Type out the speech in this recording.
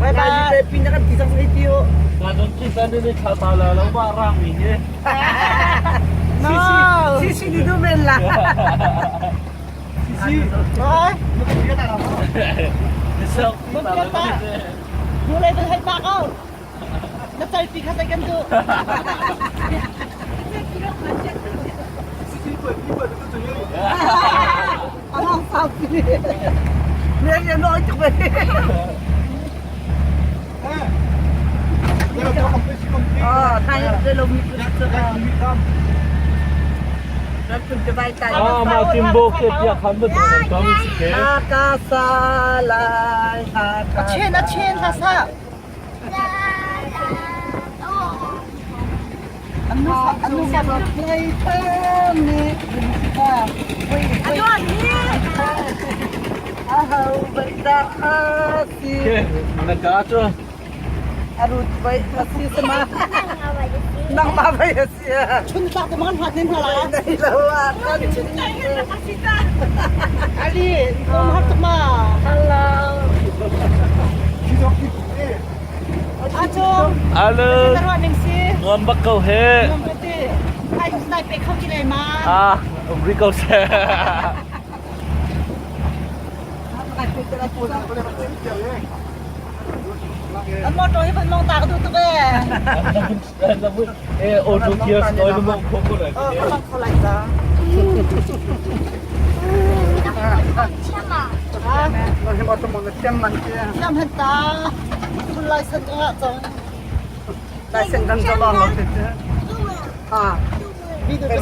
Bye bye. No. Si si ni du men la. Oi. Mulai berhai pak kau. Na selfie kha sai kan du. Ang selfie. Mẹ nói chụp về. อ๋อไทยจะลงมีแล้วคุณจะไปใจ Ah, ma timbo ke pia khambe to kam ke. ฮากาซาลายฮากา Chen a chen ha sa. Anu anu sa play ni Ano ni? อาเบดาอาซี Ke, na ka cho. อารุไปอาซีสมานังมาไปอาซี Chun ta te man hat nin hala. ในระหว่างกัน Ali, nom hat ma. ฮัลโหล Acho, Alo. tarwa ning si. Nuam bak ko he. Nom te. Ai sai pe khau ki lai ma. Ah, ri ko se. An mo to hi ban long ta ka du tu be. Eh, auto kios noi mo kho ko la. เออเขาเขาไหลจ้า เราเห็นว่าตรงมันเชื่อมมันเชื่อม น้ำหันตาคุณลายเส้นก็จัง ได้เส้นกันจะลองเราติดอ่า มีดู